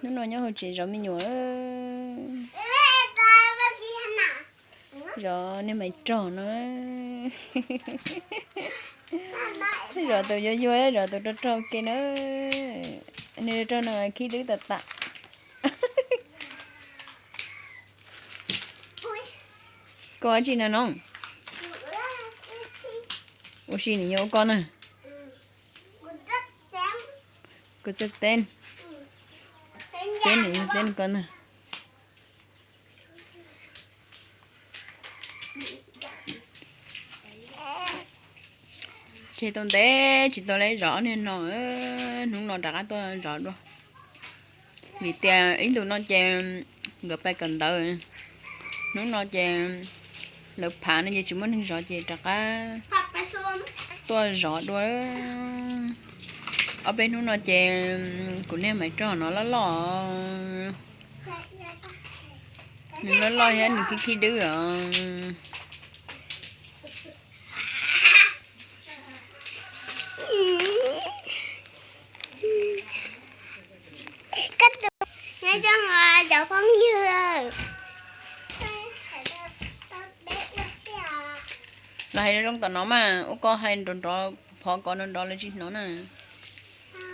Hnub no nyob hauv tsev zov me nyuam, zov niag maiv rog no. Zov tus yuag yuag, zov tus rog rog ke na. Niag rog rog no khib dwb tas tas. Koj ua dab tsi no no? Ua si nws yuav ua koj na. Kuv txawj teb, teb nws teb nws koj na. Tseg tau ntev tsis tau lawv zov ob niag no, hnub no rov qab tuaj zov dua. Vim tias ib ntus no ces nkawd pais kawm ntawv, hnub no ces lawv phav no ces tsis muaj neeg zov ces rov qab tuaj zov dua. Ob peb hnub no ces kuv niag maiv rog no loj loj, nws loj loj thiab nws khib khib dwb os. Los hais zoo zoo tom no mas, ua koj hais nrov nrov, phov kov nrov nrov lawv tsis hnov na.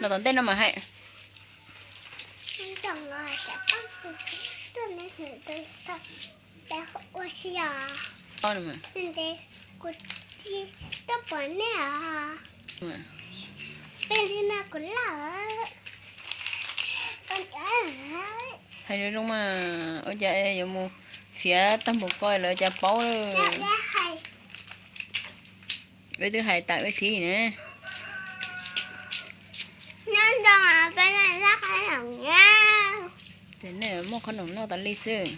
Los tom ntej no mas hais. Hais zoo zoo mas, ua cas yuav mus fiav tag npaum ko lawv cas paub. Wb twb hais tas wb thib na. Ces nej muaj qhob noom noj tas li xwb.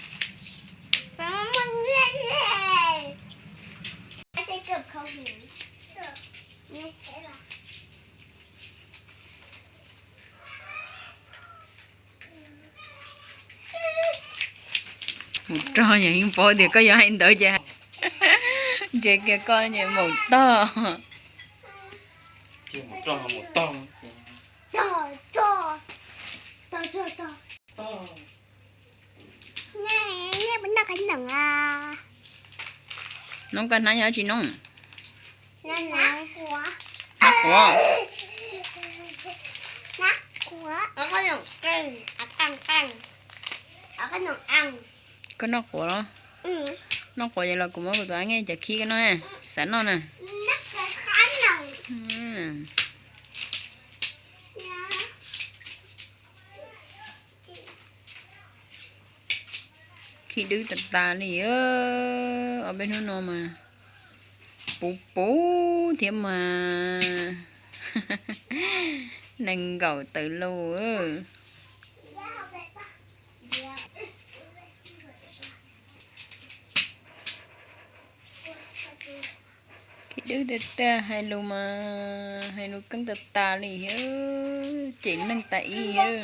Mus rog, yeej paub tias koj yuav hais ntawd ces ntse kiag koj ces mus tog. Noob koj hnab yog dab tsi noob? Hnab quav. Koj noj quav los? Noj quav ces los kuv muab kuv tus a nge cov khib koj noj, xav noj na. Khib dwb tas tas li, ob peb hnub no mas puv puv thiab mas. Nees nkaum tawm lauj. Khib dwb tiag tiag, hais lus mas hais lus keej tas tas li, cem neeg tas ib.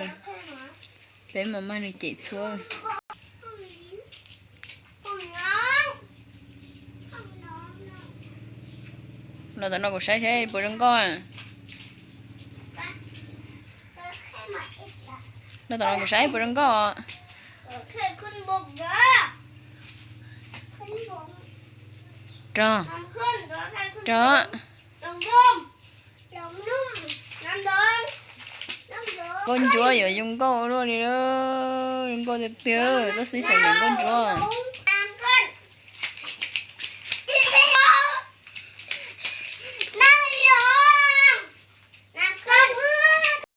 Peb mas mag nws cem txhua. Los tom no kuv saib saib puas zoo nkauj. Los tom no kuv saib puas zoo nkauj. Rog, rog. Nkauj ntsuab yuav zoo nkauj luaj li, zoo nkauj tiag tiag, txoj xib xeem ntawm nkauj ntsuab.